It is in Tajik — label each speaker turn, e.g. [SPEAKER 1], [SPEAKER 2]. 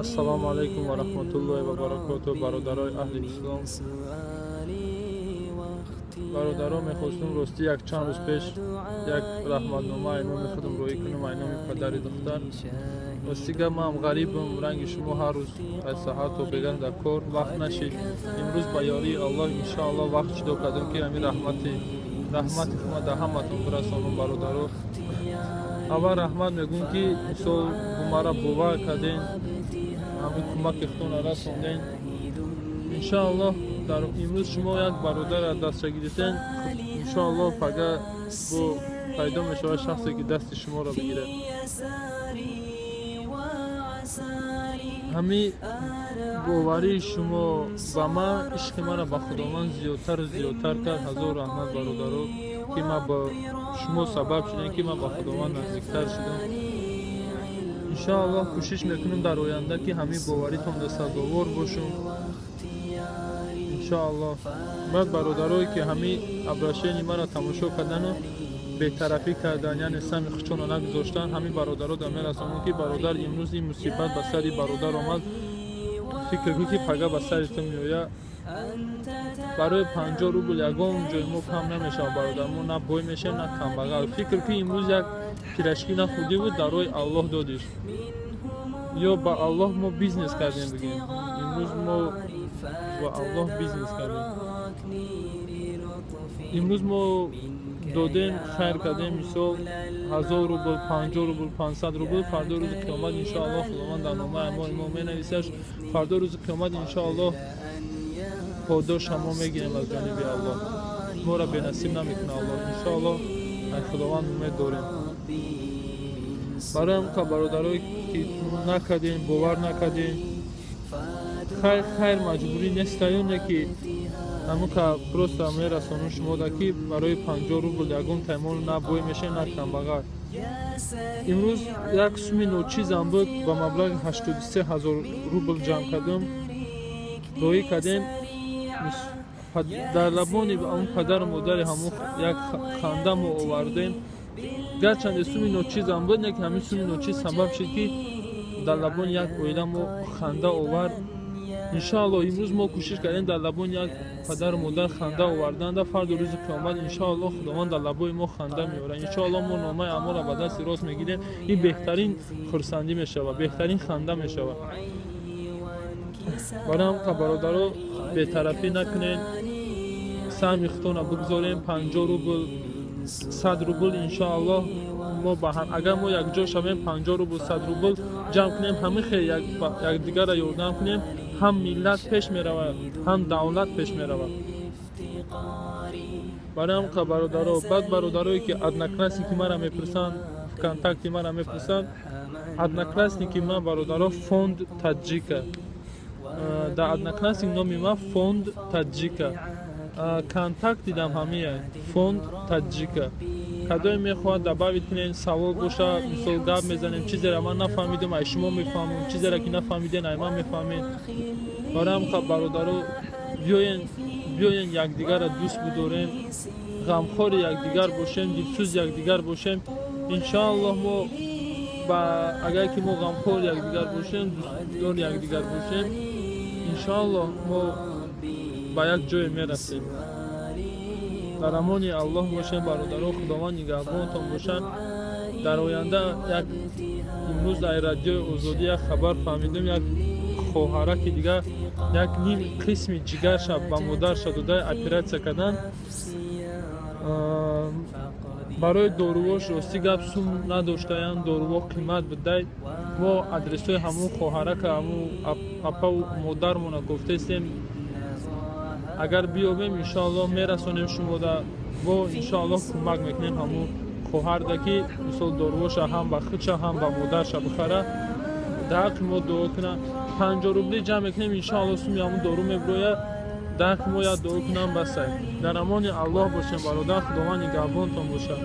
[SPEAKER 1] Ассалому алайкум ва раҳматуллоҳи ва баракотуҳ, бародарои аҳли ислом. Бародаро, мехостум, ростӣ, як чанд рӯз пеш як раҳматнома ай номи худам роӣ кунам, ай номи падари духтар. Ростӣ гап, ман ғарибам, ранги шумо ҳар рӯз аз саҳар то бегаҳ дар кор, вақт нашид. Имрӯз ба ёрии Аллоҳ, иншоаллоҳ, вақт ҷудо кардам, ки ҳамин раҳмати худма дар ҳаматон бирасонам. Бародаро, аввал раҳмат мегӯм, ки мисол маро бовар кардем, ҳамин кӯмаки худтонро расондем. Иншоаллоҳ, дар имрӯз шумо як бародарро дастша гирифтен, иншоаллоҳ, пага бо пайдо мешавад шахсе, ки дасти шуморо бигирад. Ҳамин боварии шумо ба ман ишқи маро ба Худованд зиёдтару зиёдтар кард. Ҳазор раҳмат, бародаро, ки ман ба шумо сабаб шудем, ки ман ба Худованд наздиктар шудам. Иншоаллоҳ, кӯшиш мекунам дар оянда, ки ҳамин боваритонда сазовор бошум, иншоаллоҳ. Баъд бародарое, ки ҳамин обращение маро тамошо кардану бетарафӣ кардан, яъне сами худшонро нагузоштан, ҳамин бародаро да мерасонам, ки бародар, имрӯз ин мусибат ба сари бародар омад, фикр кун, ки пага ба сари ту меояд. Барои 50 рубл ягон ҷои мо кам намешавад, бародар. Мо на бой мешавем, на камбағал. Фикр кун, имрӯз як пирожки нахӯрдӣ буд, дар роҳи Аллоҳ додиш ё ба Аллоҳ мо бизнес кардем. Бигем, имрӯз мо ба Аллоҳ бизнес кардем, имрӯз мо додем, хайр кардем. Мисол, 1000 рубл, 50 рубл, 500 рубл, фардо рӯзи қиёмат, иншоаллоҳ, Худованд дар номаи аъмоли мо менависаш. Фардо рӯзи қиёмат, иншоаллоҳ, подоша мо мегирем аз ҷониби Аллоҳ. Моро бенасиб намекунад Аллоҳ, иншоаллоҳ. Аз Худованд умед дорем. Барои ҳамка бародарое, ки накардем, бовар накардем, хайр, хайр, маҷбурӣ нестаёне, ки ҳамука просто мерасонум шумода, ки барои 50 рубл ягон таймон на бой мешавем, на камбағал. Имрӯз як суми ночизам буд, ба маблағи 83 000 рубл ҷамъ кардам, роҳӣ кардем. Дар лабони он падару модари ҳамун як ханда мо овардем. Гарчанде суми ночизам буд, не ки ҳамин суми ночиз сабаб шуд, ки дар лабони як оила мо ханда овард. Иншоаллоҳ, имрӯз мо кӯшиш кардем дар лабони як падару модар ханда оварданда, фарду рӯзи қиёмат, иншоаллоҳ, Худованд дар лабои мо ханда меорад. Иншоаллоҳ, мо номаи аъмолро ба дасти рост мегирем. Ин беҳтарин хурсандӣ мешавад, беҳтарин ханда мешавад. Барои ҳамқа, бародаро, бетарафӣ накунед, саҳми худтонро бигзорем. 50 рубл, 100 рубл, иншоаллоҳ, мо ба ҳам, агар мо якҷо шавем, 50 рубл, 100 рубл ҷамъ кунем, ҳамин хел якдигарро ёрдам кунем, ҳам миллат пеш меравад, ҳам давлат пеш меравад. Барои ҳамқа, бародаро, баъд бародарое, ки Одноклассники мара мепурсанд, ВКонтакте мара мепурсанд, Одноклассники ман, бародаро, Фонд Таджика. Дар Одноклассник номи ман Фонд Таджика, Контакт дидам, ҳамия Фонд Таджика. Кадое мехоҳад, добавить кунед, савол боша, мисол, гап мезанем. Чизеро ман нафаҳмидам, ай шумо мефаҳмам, чизеро ки нафаҳмиден, ай ман мефаҳмед. Барои ҳамқа, бародаро, биёен, биёен, якдигарро дӯст бидорем, ғамхори якдигар бошем, дилсӯзи якдигар бошем. Иншоаллоҳ, мо ба агар ки мо ғамхори якдигар бошем, дӯстдори якдигар бошем, иншоаллоҳ, мо ба як ҷое мерасем. Дар амони Аллоҳ бошем, бародаро, Худованд нигаҳбонтон бошад. Дар оянда як имрӯз дар Радиои Озодӣ як хабар фаҳмидем: як хоҳараки дигар як ним қисми ҷигарша ба модарша дода, оператсия кардан. Барои дорувош, ростӣ гап, сум надоштаянд, доруво қимат будай. Мо адресҳои ҳамун хоҳарака, ҳамун апаву модармона гуфтаистем. Агар биёбем, иншоаллоҳ, мерасонем шумода. Бо иншоаллоҳ кӯмак мекунем ҳамун хоҳарда, ки мисол дорувоша ҳам ба худша, ҳам ба модарша бихара. Дар ҳаққи мо дуо кунам. 50 рубли ҷамъ мекунем, иншоаллоҳ, суми ҳамун дору мебирояд. Дар ҳаққи мо як дуо кунам, басай. Дар амони Аллоҳ бошем, бародар, Худованд нигаҳбонтон бошад.